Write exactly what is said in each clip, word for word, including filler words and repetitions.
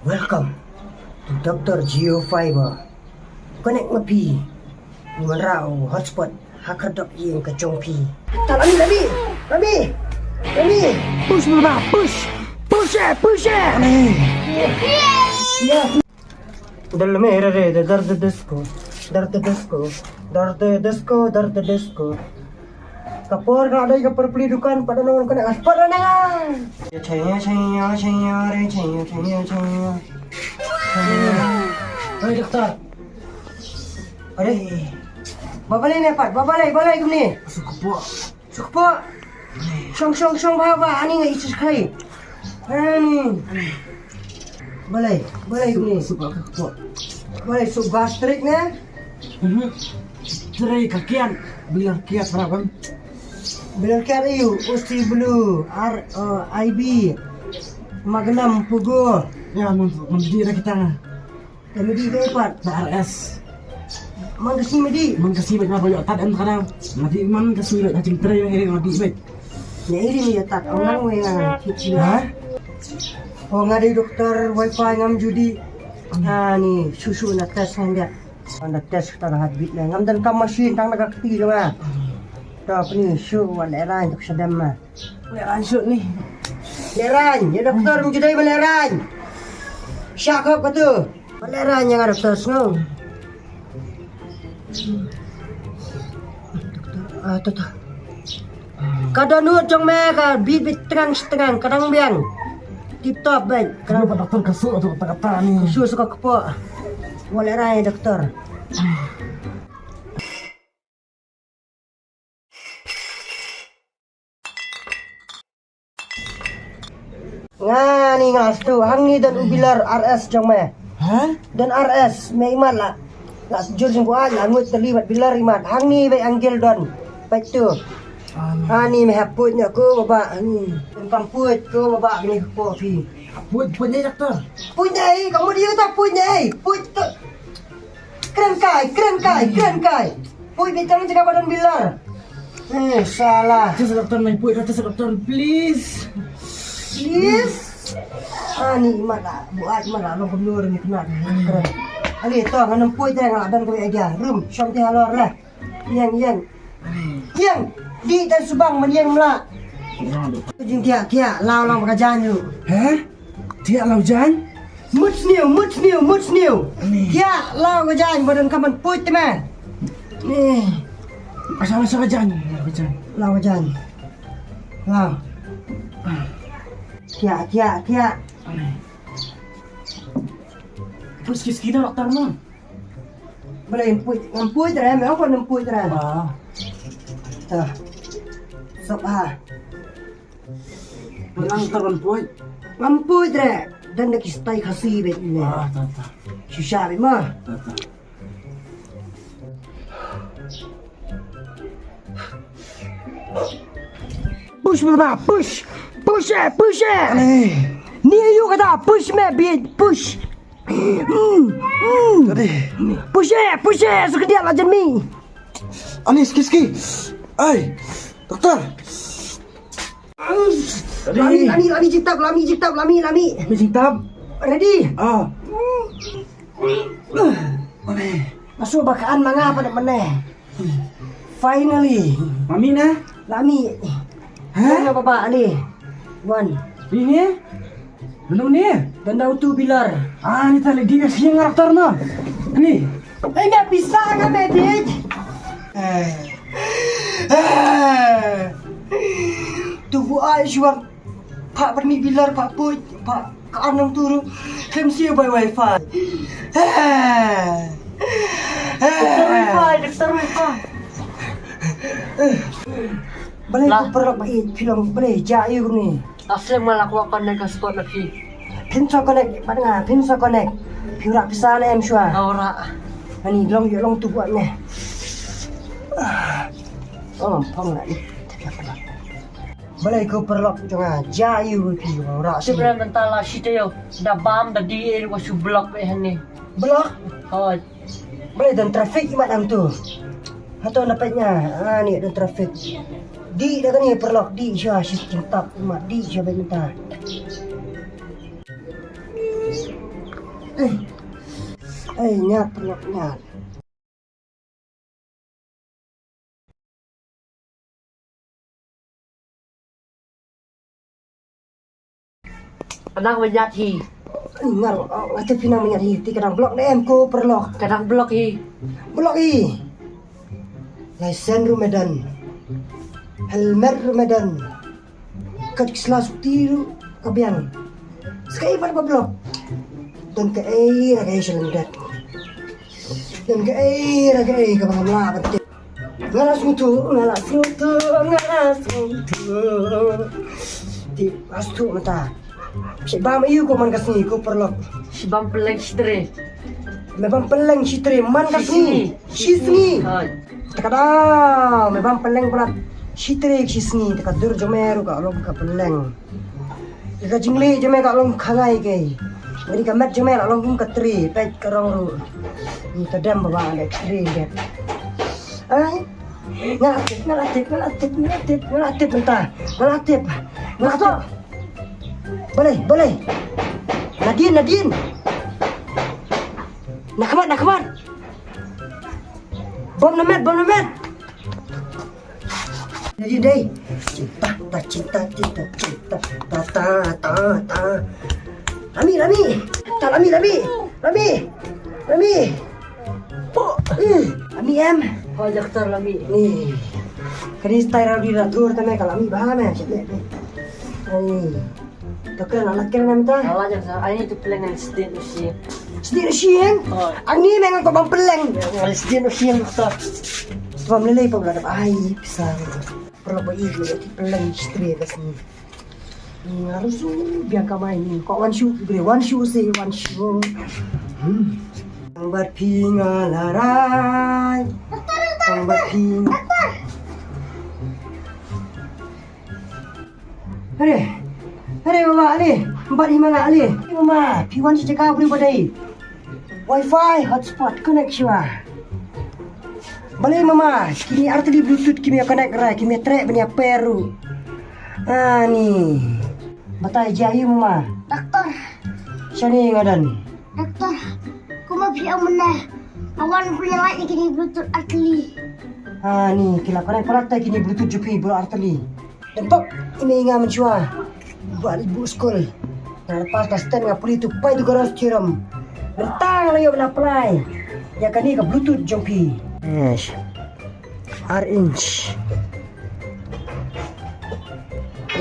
Welcome to Doctor Geo Fiber. Connect ma phi. Ngi wanrah u hotspot ha ka dok ïing ka jong phi. Lami, lami, lami, lami. Push, baba, push. Push it, push it. Dal me re re, dard disco, dard disco, dard disco, dard disco. Ka por nga dei ka por pli dukan, pada nong kena aspar na. Chaya, chaya, chaya, re, chaya, chaya, chaya. Hei, doktor. Are. Babalei ne pat, babalei, balei kumne. Sukpo. Sukpo. Shong, shong, shong, ba, ba, ani ngai isu kai. Ani. Balei, balei kumne. Sukpo. Balei su gastric ne. Mhm. Trei ka kian, beliau kiat berapa? Beliau kiat ayu, Usti Blue, R, uh, I B, Magnum, Pugo. Ya, mun, mun di kita. Yang di ke pat. R S. Mang kasi medi. Mang kasi baik apa yuk tat em kadang. Nanti mang kasi baik kacing trei yang ini nanti baik. Ya ini ni ya tat. Orang yang kecil. Hah? Oh, nga dei doktor wifi ngam judi. Ah, ni susu na test ngam dia. Anda test kita na heartbeat na. Ngam dan kam machine tang na ka kti ka ma. Ta pni su wan eran tuk sedem ma. Leran sut ni. Leran, ya doktor, menjadi leran. Syakop kata. Leran yang ada doktor sengau. Ah, tu tu. Ka dohnud jong me ka bit bit terang setengah kadang biang. Tip top baik. Kadang doktor kasut tu kata-kata ni. Kasut suka kepok. Wala rai doktor. Nga ni nga stu hangne don u bilar R S jong me. Ha? Don R S me imat la. La jur jing buat la ngut teli mat bilar imat hangne be anggil don. Pait tu. Ani me haput nya ko baba ani. Kam put ko baba ni ko phi. Put put ni doktor. Put ni kamu dia tak put ni. Put tu. Kren kai, kren kai, kren kai. Pui bitang jaga badan bilar. Eh, salah. Just doktor mai pui, just doktor please. Please. Ani mala, buat mala long kumur ni kena. Kren. Ali to ngan pui tang la dan ko aja. Rum, shong ti halor lah. Yang, yang. Yang. Di dan subang men yang mala. Jing tiak tiak lau long baka janyu. Hah? Tiak lau jan? Mut sniew, mut sniew, mut sniew. Tiak lau ka jan, badan kaman puit te me. Ni. Asal asal ka jan, lau ka jan. Lau ka jan. Lau. Tiak, tiak, tiak. Terus kis kina doktor no. Boleh empui, empui tera, me apa empui tera? Ah. Tuh. Sop ha. Nang taron poi. Ngam poi tre. Dan da ki stai khasi bet ne. Ah, ta ta. Susah bet ma. Ta ta. Push baba, push. Push eh, push eh. Ni ayu kata push me bit push. Hmm, hmm. Push eh, push eh. Sekedia lah jemi. Ani ski ski. Ai, doktor. Lami, lami, lami jingtap, lami jingtap, lami, lami. Lami jingtap. Ready? Ah. Masuk bakaan manga pada mana? Finally. Lami na? Lami. Hah? Mana baba ni? Wan. Ini? Menu ni? Gandau tu bilar. Ah, ni tali dia sing karakter na. Ni. Enggak bisa kan, Medit? Eh. Eh. Tu buat suar. Pak permi bilar, pak put, pak kanang turu. Kem sia bai wifi. Eh. Eh. Wifi, doktor wifi. Balei ku perlok ba i film balei ja i ni. Aslem nga la kwah connect ka spot na phi. Phin sa connect bad nga, phin sa connect. Phi rak pisa ne em shwa. Ora. Ani long yo long tu buat ne. Oh, phong na ni. Balei ko perlok jong nga ja yu phi ora. Sibra mental la shite yo. Da bam da di e wa su block be hane. Block? Oh. Balei don traffic mat am tu. Hato na pet nga. Ah, ni don traffic. Di da kani perlok di sha shit tap mat di sha be mental. Ei, ei, ngat, ngat, ngat. Nang mynjat hi. Ngar, oh, nga te phi nang mynjat hi, te ka dang block ne em ko paralok. Ka dang block hi. Block hi. License ruh me don. Helmet ruh me don. Kat ki sla sukti ruh ka biang. Sa kaei pat ba block? Don kaei ra kaei sha lyndet. Don kaei ra kaei kaba ngam lah ban tip. Nga la sngewthuh, nga la sngewthuh, nga la sngewthuh. Te nga sngewthuh mynta. Shibam aiu ko man ka sngi ko paralok? Shibam pylleng shi tre. Me bam pylleng shi tre man ka sngi. Shi sngi. Shi sngi. Hooid. Te ka dei me bam pylleng palat shi tre shi sngi, te ka dur jong me ruh ka long ka pylleng. Ka jingleh jong me ka long khangai kei. Ngi ka met jong me la long kum ka tre, peit ka rong ruh. Ni ta dem ba ba ngi tre ngi. Ai. Nga la tip, nga la tip, nga la tip, nga la tip, nga la tip mynta. Nga la tip. Nga la tip. Balei, balei. Nadin, Nadin. Na khmat, na khmat. Bom na met, bom na met. Nadin dei. Cinta, ta cinta, cinta, cinta, ta, ta, ta, ta. Lami, lami. Ta lami, lami. Lami. Lami. Lami em. Hooid, doktor, lami. Ni. Kani style rowdy la tur ta me ka lami ba me. Shet me. Ni. To kren, la kren mynta. Ala jam sa, ai ni tu peleng ngan sdien u sien. Sdien u sien? Oh. Ani me ngan ko bam peleng. Ngan sdien u sien to. Bam lele pa bla dap ai pisa. Perlu ba i tu peleng istri bas ni. Ni harus biang kamai ni. Ko wan shu bre, wan shu si, wan shu. Hmm. Tang bat phi nga la rai. Tang bat phi. Hare, hare mama, ale, bat hi mama, ale. Mama, phi wan shi jaka bri badai. Wi-Fi hotspot connect shwa. Balei mama, kini arteli Bluetooth kimi connect rai, kimi trek bani aperu. Ani. Batai jia hi mama. Doktor. Shani ngadan. Doktor, kumba phi ong mynne. Awan phi ïa lait ïa kini Bluetooth arteli. Ani, ki la connect palat te kini Bluetooth jong phi bro arteli. Dang pop, i mei nga mynshuwa. Ba i buh skul. Nga la pass class ten nga pule tu pai tu Gauss theorem. Mynta nga la ïoh ban apply ïa kane ka Bluetooth jong phi. Yes. Ar inch.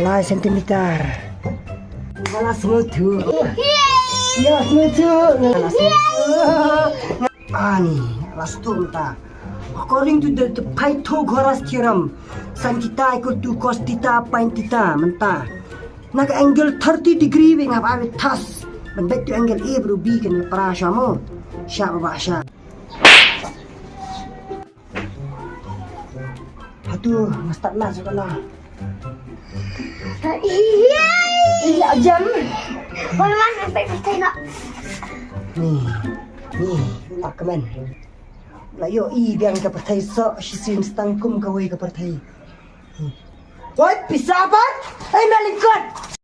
Lai centimeter. Nga la sngewthuh. Nga la sngewthuh. Nga la sngewthuh. Ani, la sngewthuh mynta. According to the, the Pythagoras theorem, sin theta equal to cos theta upon theta mynta. Na ka angle thirty degree ba nga hap ai thas. Ban beit to angle A bad B kan nga para sha mo. Sha ba ba sha. Hatu, nga start na sha kana. Iya, jam. Oi, man, sampai pyrthei na. Ni, ni, la kmen. La ïohi biang ka pyrthei soh shisien, stang kum kawei ka pyrthei. Woi, pisa pat? Ei, me lyngkot.